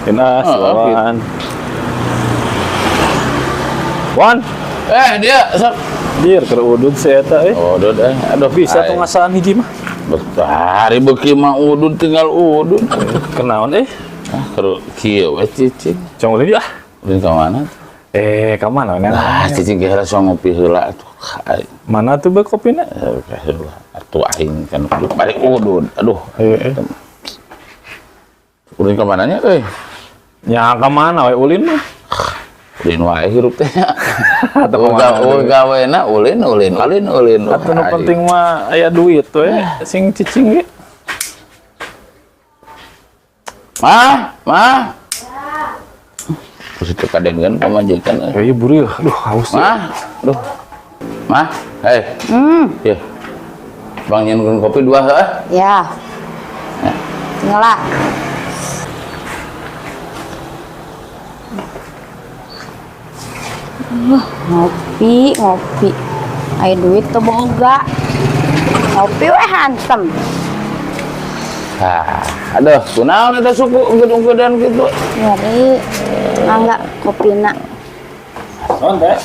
Kena si Oh, Wawan. Wan, Eh, dia sok. dir keur udud si eta eh. Oh, udud eh. Aduh, Bisa tuh ngasaan hiji mah. Betul, hari beuki mah udud tinggal udud. Kenaon eh? Ah, keur kieu we cicing. Cong ulin ah. Ulin ka mana? Eh, ka mana nih? Ah, cicing ge heula sok ngopi heula atuh. Aing Mana tuh be kopina? Heula. Atuh aing kan kudu balik udud. Aduh. Eh, eh. Ulin ka mananya euy? Ya ka mana we ulin mah? Ulin wae hirup teh. Atau Uga kemana? uga wena ulin ulin ulin ulin. Atuh nu penting mah aya duit we sing cicing ge. Mah, mah. Terus itu kadengeun pamajikan euy. Ya iya buru aduh haus ya. Mah, aduh. Mah, hei. Ya. Bang nyieunkeun kopi dua heuh. Ya. Ngelak. Ngopi, ngopi. Ayo duit tuh boga. Ngopi weh hantem. Ah, aduh, kunaon eta suku ungkeud-ungkeudan kitu. Nyari. Mangga kopina. Naon teh?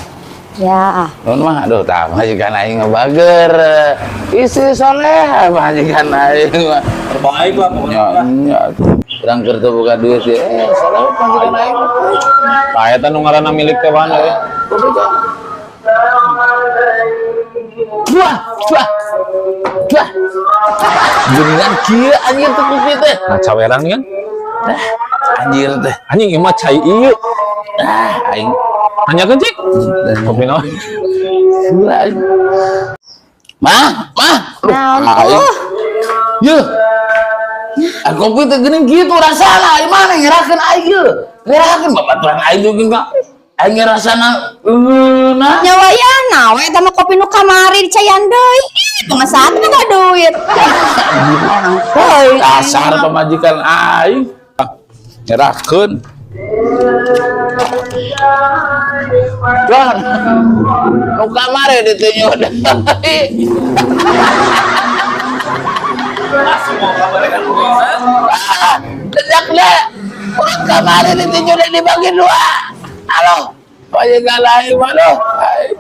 Ya. Nuhun mah, aduh tah majikan aing mah bager. Istri soleh majikan aing mah. Terbaik lah pokoknya. Nya nya. Urang keur teu boga duit ge, soleh majikan aing mah. Tah eta nu ngaranna milik teh wan euy. Wah, wah. Wah. Geuningan kieu anjir teh kopi teh. Nah caweran kan? Anjir teh. Anjing ieu mah cai ieu. Ah, aing Tanyakeun cik. Kopi naon? gila aing. Mah, mah. Aduh, Naon aing. tuh? Yeuh. Ah, kopi teh geuning kitu rasana, aing mana ngerakeun aing yeuh. Ngerakeun babaturan aing juga enggak. Aing ngerasana eunah. Nyawa ya nawe eta mah kopi nu kamari dicayan deui. Ih, pengesahan mah gak duit. Heuy. Dasar pamajikan aing. Nyerahkeun. Don. Nu kamari ditunjuk deui. Ah, Dedak deh. Urang kamari ditinju deui dibagi dua. Halo. Pamajikan aing mah aduh. Aing.